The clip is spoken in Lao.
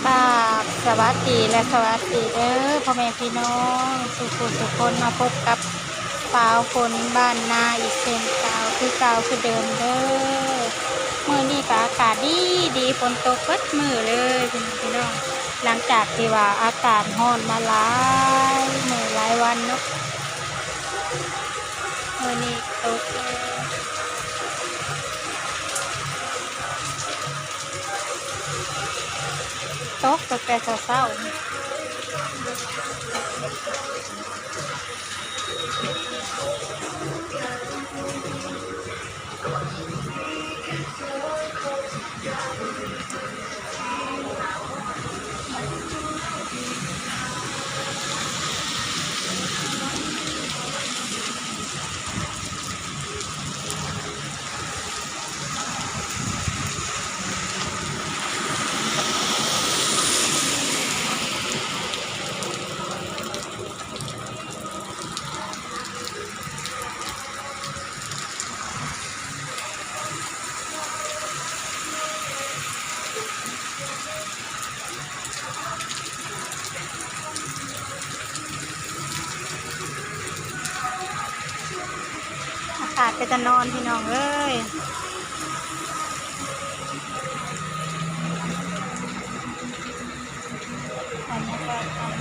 ກາບສະຫວັດດີ ແລະ ສະຫວັດດີເດີ ພໍ່ແມ່ພີ່ນ້ອງ ສູ່ຜູ້ສູ່ຄົນ ມາພົບກັບສາວຝົນບ້ານນາອີກເຊັ່ນເກົ່າ ຄືເກົ່າຄືເດີມເດີ. ມື້ນີ້ກໍອາກາດດີດີ ຝົນຕົກເບິດມື້ເລີຍພີ່ນ້ອງ ຫຼັງຈາກທີ່ວ່າອາກາດຮ້ອນມາຫຼາຍມື້ຫຼາຍວັນເນາະ. ມື້ນີ້ຕົກເລີຍ ຕົກຕັ້ງແຕ່ເຊົ້າໆ. ອາກາດເປັນຕານອນພີ່ນ້ອງເອີຍ. ບັນຍາກາດຕອນ